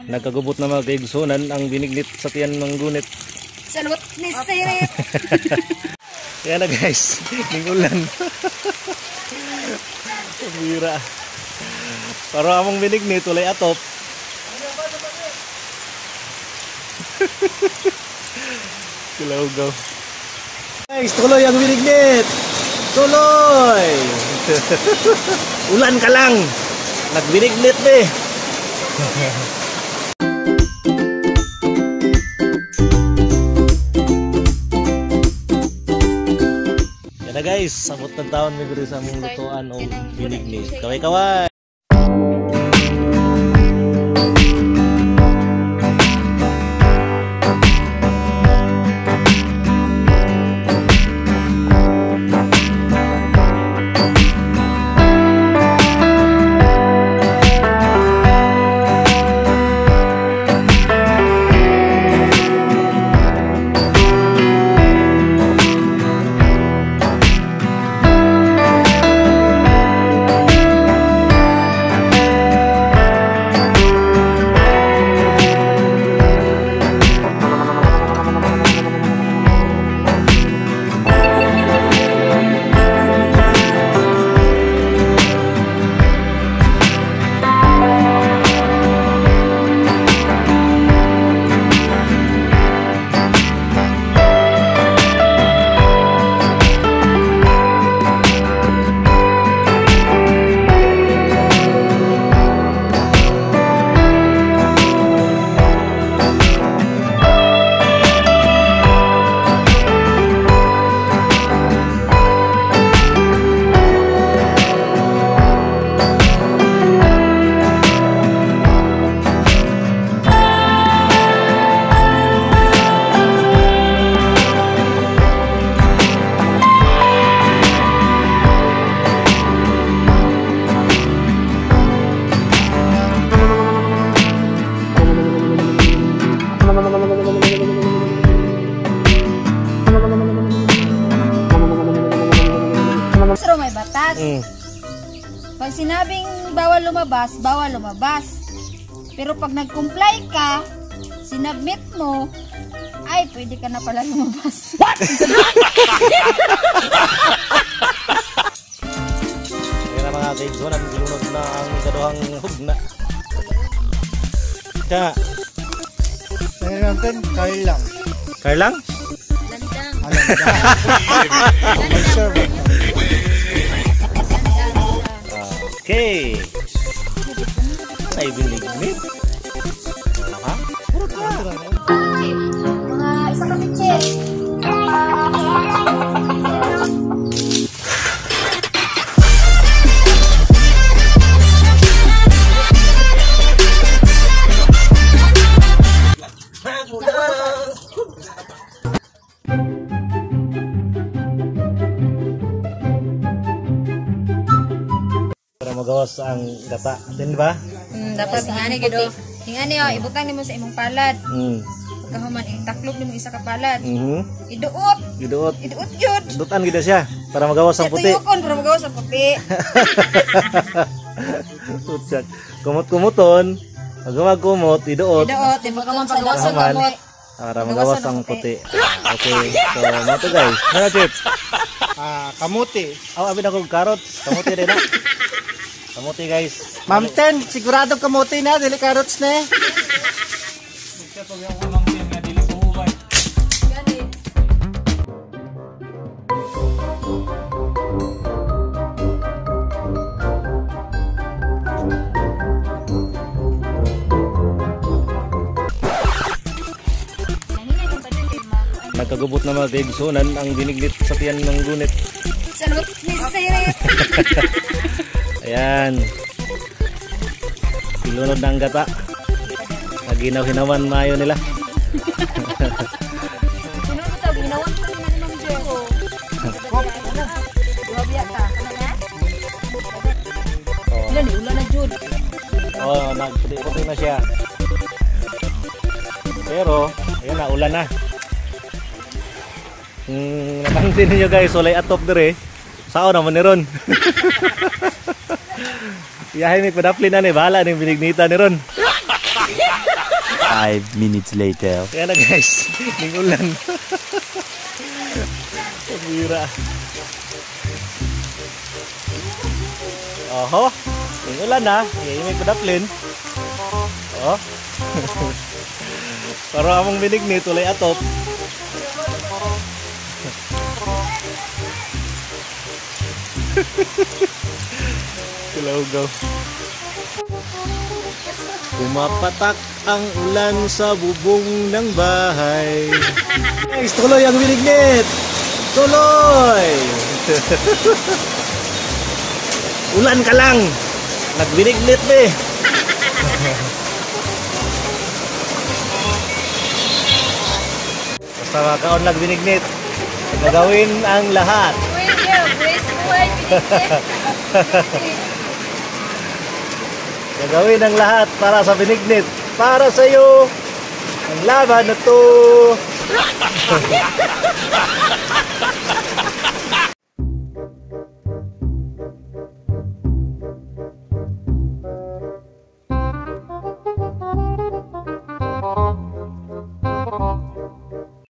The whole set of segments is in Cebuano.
Nagkagubot na mga kaigsunan ang binignit sa tiyan ng gunit. Salot ni Sirit. Yan na guys, ning ulan. Pabira. Para among binignit walay atop. Kilawgaw. Guys, tuloy ang binignit. Tuloy. Ulan ka lang. Nagbinignit eh. Yan na guys, sabot ng taon may guri sa among lutuan o binignit. Kaway-kaway! Pero may batas. Pag sinabing bawal lumabas, bawal lumabas. Pero pag nag-comply ka, sinubmit mo, ay pwede ka na pala lumabas. What? Kaya na mga kaigsunan, gilunod na ang ikaduhang hugna. Kaya natin, Carl lang. Carl lang? Landang. Landang. Okay. Ay, binignit. Ha? Puro ka. Mga isa ka pitche. Magawas ang gata. Din ba? Dapat ingani gid. Ingani oh, ibutang nimo sa imong palad. Pagkahuman itaklob nimo isa ka palad. Iduot. Iduot. Iduot gyud. Idutan gid siya para magawas ang puti. Tuyokon para magawas ang puti. Tutsak. Kumot-kumuton. Pag kumot, iduot. Iduot, di pagkahuman pagawas ang kumot. Para magawas ang puti. Okay. So, mato guys. Ano chip? Kamuti. Aw, abi na kog carrots. Kamuti din na. Kamuti guys. Ma'am Ten, sigurado kamuti na, dili carrots na eh. Nagkagubot na mga kaigsunan ang binignit sa tiyan ng gunit. Salot ni Sirit. Ayan. Ilunod na ang gata. Naginaw-hinawan maayo nila. Ulan na jud. Oh, nagputi-puti na siya. Pero, ayun na, ulan na. Napansin niyo guys, walay atop dire. Sao naman ni Ron? Iyahin ni padaplin na ni, bahala ning binignita ni Ron. 5 minutes later. Kaya na guys, ning ulan. Pabira. Oho, ning ulan na. Kaya may kudaplin. Oh. Pero among binignit, walay atop. Kilawgaw. Pumapatak ang ulan sa bubong ng bahay. Guys, tuloy ang binignit! Tuloy! Ulan ka lang! Nagbinignit na eh! Basta makaon nagbinignit. Gagawin ang lahat. Wait, yeah, brace buhay, binignit. Gagawin ang lahat para sa binignit. Para sa iyo. Ang laban na to.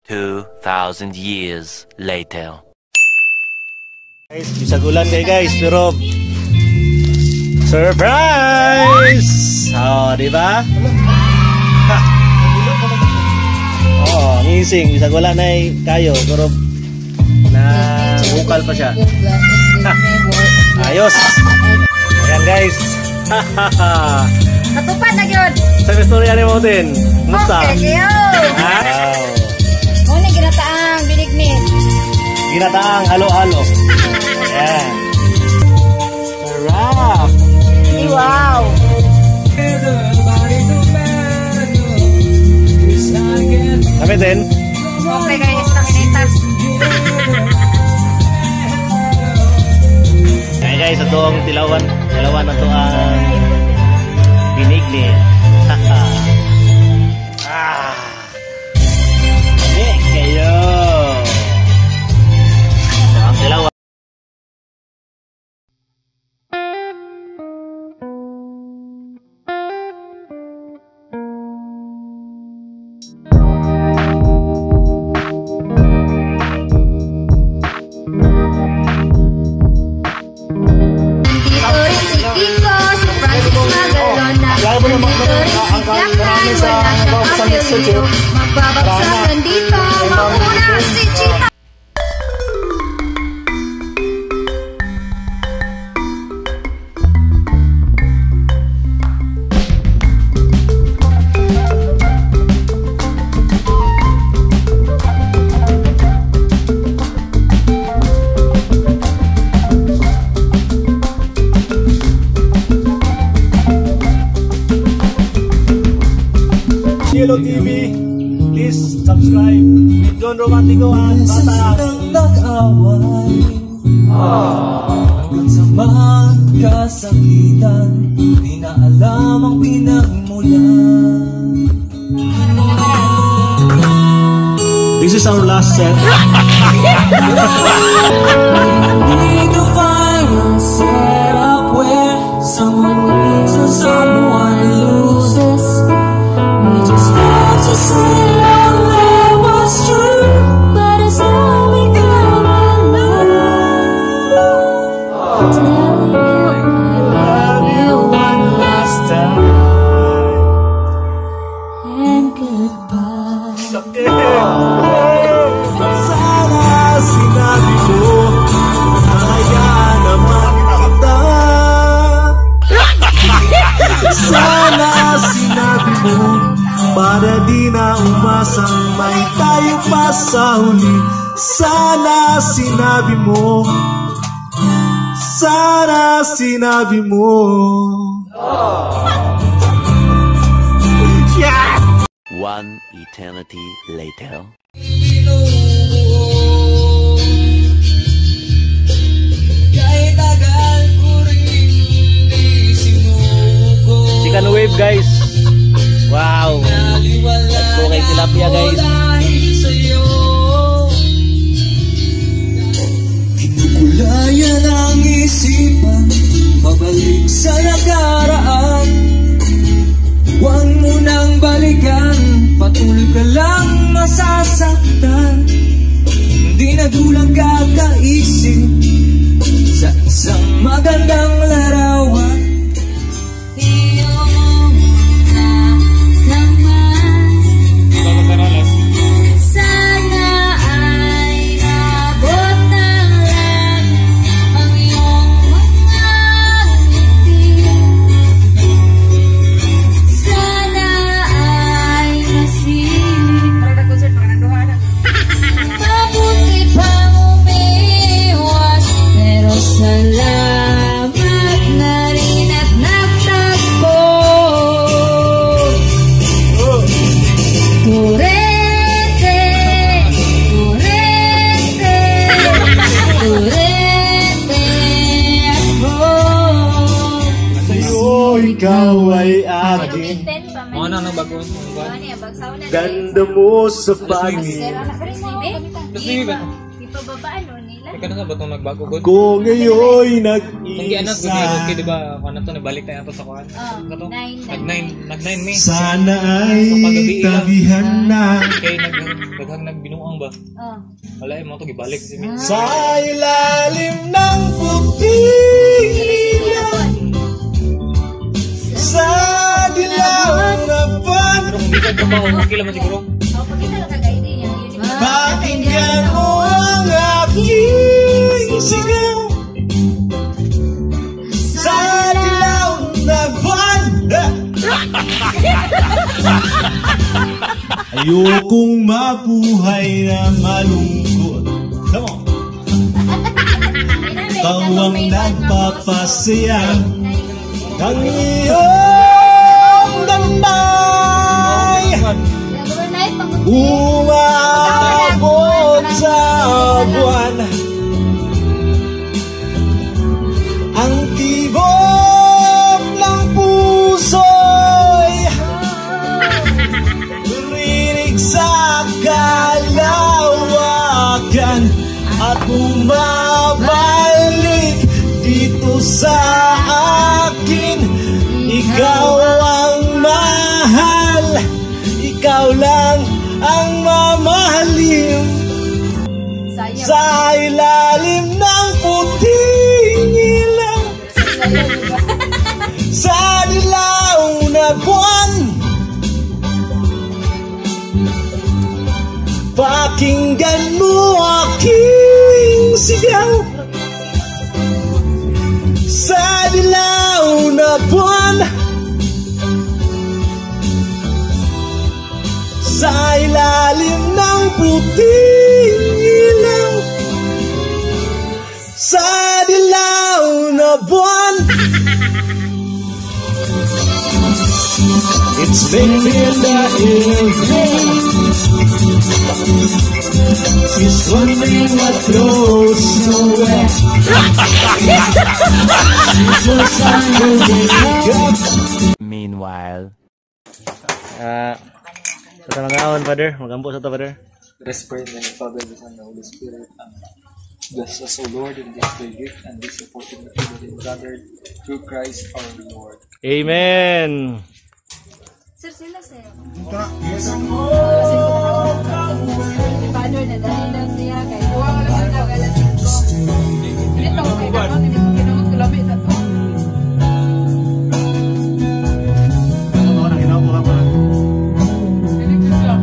2,000 years later. Guys, bisag ulan kay guys, pero surprise! Oh, di ba? Oh, ngising, bisag wala na kayo, pero na bukal pa siya. Ayos. Ayan guys. Katupad na yun. Sa istorya ni Motin. Kumusta? Okay, kayo. Ha? Wow. Muna ginataang binignit. Ginataang halo-halo. Ayan. Sarap! Wow. Kami din. Okay guys, takinitas. Ayan guys, ito ang tilawan. Tilawan na ito ang binignit. Ah! Lami kayo! Ito ang tilawan. Nandito rin si Kiko, si Francis Magalona. Nandito rin si Jackan, wala siyang apelyido. Magbabagsakan dito, mauna si Chita. Cielo TV, please subscribe with John Romantico at Bata. Nang nag-away hanggang sa magkasakitan, di na alam ang pinagmulan. This is our last set. Need to find a setup where someone wins and someone loses. We just have to say our love was true, But it's now becoming love. Telling you I love you one last time. And goodbye. Sakit! Sana sinabi ko, kaya naman kita. Sana sinabi mo, para di na umasang may tayo pa sa huli. Sana sinabi mo, sana sinabi mo. Yeah! One eternity later. Binubuo. Kahit tagal ko rin di sinuko. Chicken wave guys. Wow. Naliwala Let's go kay tilapia guys. dahil sa'yo. Kinukulayan ang isipan, pabalik sa nakaraan. Huwag mo nang balikan. Gandang larawan. Iyong mga kamay. Sana ay maabot ng langit ang iyong mga ngiti. Sana ay masilip. Mabuti pang umiwas, pero salamat na rin at nagtagpo. Kurente, kurente, kurente ako. Sa'yo, ikaw ay akin. Ano ano bago? Ganda mo sa pangin. Tapos may ba? Ikaw na ba itong nagbago god? Kung ngayon'y Kung gianak gud nag-iisa, okay di ba? Ano to nabalik tayo ato sa kuan. Kato? Nag 9 nag 9 mi. sana ay So, kagabi ilang. tabihan na. Kay nag daghang nagbinuang ba? Wala eh mo to gibalik si mi. Sa ilalim ng puting ilaw, sa dilaw na buwan, Pero kung di ka trabaho, okay lang man siguro. pakinggan mo ang aking sigaw. Sa dilaw na buwan. Ayokong mabuhay na malungkot. Come on. Ikaw ang nagpapasaya ng iyong damay. Umabot sa buwan ang tibok ng puso'y rinig sa kalawakan at bumabalik dito sa akin. Ikaw ang mahal, ikaw lang ang mamahalin. Sa ilalim ng puting ilaw, sa dilaw na buwan, pakinggan mo aking sigaw. Sa dilaw na buwan, sa ilalim ng puting ilaw, sa dilaw na buwan. It's been in the evening. She's wondering what goes nowhere. She's just on the wake up. Meanwhile. Sa tanangahon, Father. Magampo sa ta, Father. Let us pray in the name of the Father, the Son, and the Holy Spirit. Amen. Bless us, O Lord, and this thy gift, and this opportunity that we gathered through Christ our Lord. Amen. Sir, sila sir. Father, nadali daw siya kay kuha ko lang sa alas 5. Dito kay karon hindi pa kinuot ko lami sa to. Dili ko siya.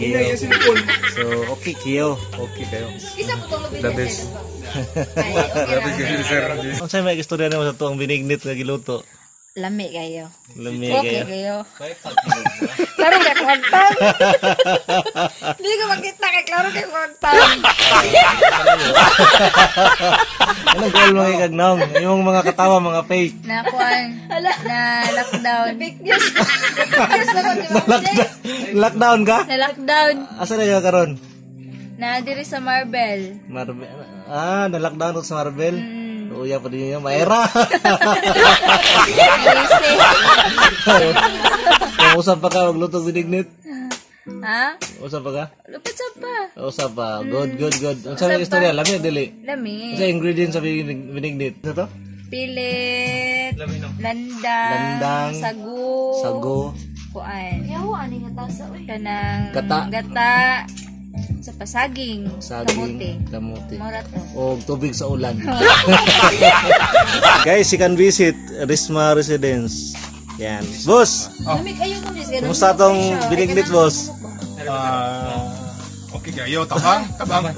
Dili ko. So, okay kayo. Okay kayo. Isa po tong The best. The best sir. Unsay may istorya nimo sa tuang binignit nga giluto? Lami kayo. Lami Okay kayo. kayo. Klaro kay kwagtang. Hindi ko makita kay klaro kay kwagtang. Anong goal mga ikagnong? Yung mga katawa, mga fake. Na kuan, na lockdown. Fake news. Fake news na ko, di ba? Lockdown, lockdown ka? Na lockdown. Asa na ka karon? Na diri sa Marbel. Marbel. Ah, na-lockdown sa Marbel. Uya pa din niya, maera. Usap pa ka, magluto binignit. Ha? Usap pa ka? Lupit sa pa. Usap pa. Good, good, good. Ang sabi istorya, lami, dili. Lami. Sa ingredients sa binignit. Ito to? Pilit, landang, Landang, sago, sago, kuan. Yawa ani nga tasa oy. Kanang gata, gata sa pasaging, saging, kamote. Mora to. O tubig sa ulan. Guys, you can visit Risma Residence. Yan. Boss. Oh. Kumusta tong binignit, boss? Okay kayo, tabang, tabang.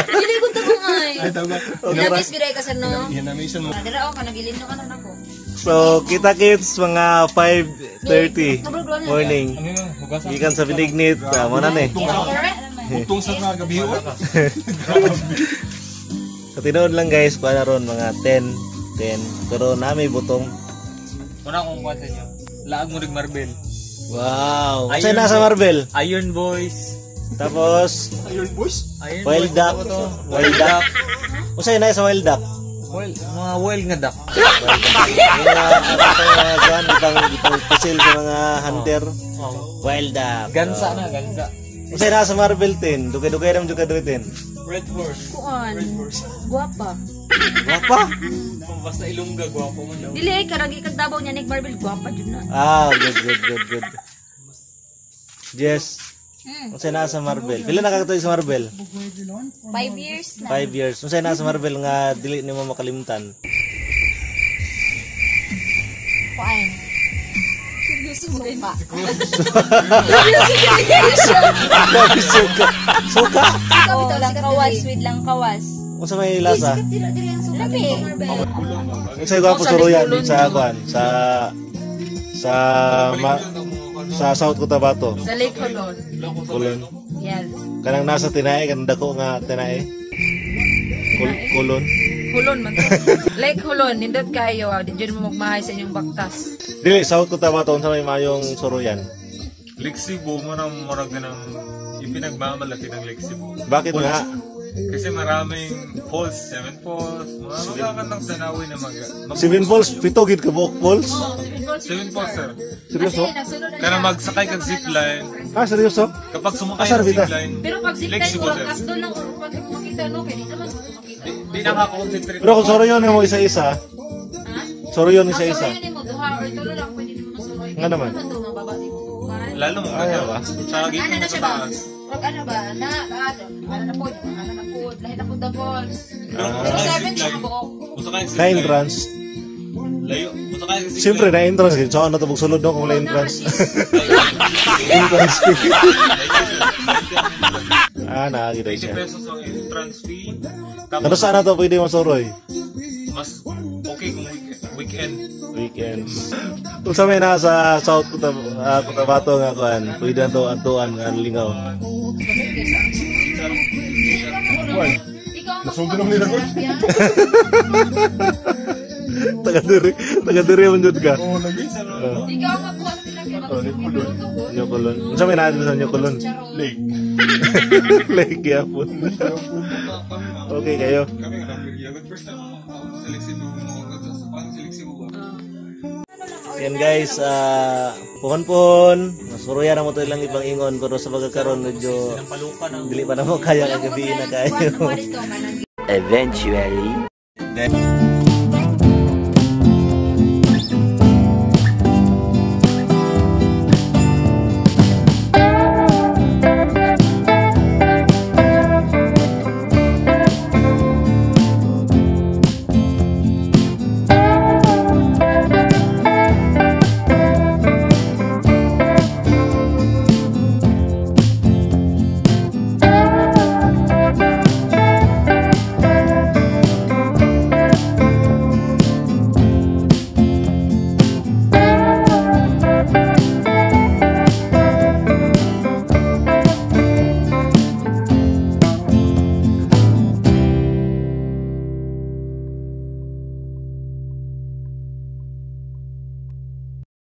Dili ko tabang ay. Ay, tabang. Hinabis gid ka sa no. Hinamisan mo. Dira ako kanagilin no kanon ako. So, kita kids mga 5:30 morning. Gikan sa binignit, mo na ni. Bugtong sa mga gabi. Sa tinuod lang guys, kuha na ron mga 10, 10. Pero nami butong. Una akong kuha sa inyo. Laag mo rin Marbel. Wow. Saan nasa Marbel? Iron Boys. Tapos Iron Boys? Iron Wild Duck. Wild Duck. Unsay na sa Wild Duck? Wild, mga wild nga duck. Mga ibang pusil sa mga hunter. Wild Duck. Gansa na, gansa. Unsay na sa Marbel 10? Dugay-dugay ra man jud ka diri 10. Red Horse. Kuan. Red Horse. Guwapa. Guwapa? Kung basta ilongga, guwapo man daw. Dili ay karang ikag Davao niya nik Marbel guwapa jud na. Ah, good, good, good, good. Yes. Unsay na sa Marbel? Pila na ka sa Marbel? 5 years na. 5 years. Unsay na sa Marbel nga dili nimo makalimtan? Kuan. Suka. Suka. Suka. Oh, lang kawas, with lang kawas. Unsa may lasa? Lami. Unsay gwapo suruyan sa kuan sa sa sa South Cotabato? Sa Lake Holon. Kulon. Yes. Kanang nasa Tinae, kanang dako nga Tinae. Kulon. Hulon man to. Lake Hulon, nindot kayo, di dyan mo magmahay sa inyong baktas. Dili, South Cotabato, unsa may mayong suruyan? Lake Cebu mo nang murag na ng ipinagmamalaki ng Lake Cebu. Bakit nga? Kasi maraming falls, 7 falls, mga magagandang tanawin na mag... 7 falls, 7 gid ka buok falls. 7 falls, sir. Seryoso? Kaya magsakay kag zipline. Ah, seryoso? Kapag sumakay ng zipline, pero pag Lake zipline Cebu, mo, sir. doon lang pag makita no, kaya di naman makita. Di nakakonsentrate. Pero kung soroyon mo isa-isa, soroyon isa-isa. Soroyon mo duha or tulo lang pwede mo masuroy. Nga naman. Lalo mo ba? Sa Ano na sa siya ba? taas. Pag ano ba, na, ano na po, ano na po, lahi na po the falls. Pero 7 siya kabuok. Na entrance. Layo. Musakay sa zipline. Siyempre, na entrance. So, ano ito, magsulod no kung wala entrance. Entrance fee. Ah, nakakita 80 siya. pesos ang entrance fee. Pero saan na ito pwede masuroy? Mas okay kung weekend. Weekends. Kung sa may nasa South Cotabato nga kuan, pwede na ito antuan nga lingaw. Nasulti naman nila ko. Taga-diri man jud ka. Oo, lagi. Ikaw ang makuha sa tilapia, mag-isip New Colon. Unsa may naa sa New Colon? Lake. Lake gyapon. Okay kayo. Kami nga first time ako sa Lake Cebu, sa Lake Cebu ba? Yan guys, pohon-pohon, masuruyan na mo to ilang ibang ingon pero sa pagkakaroon medyo dili pa na mo kaya kagabi na kayo. Eventually.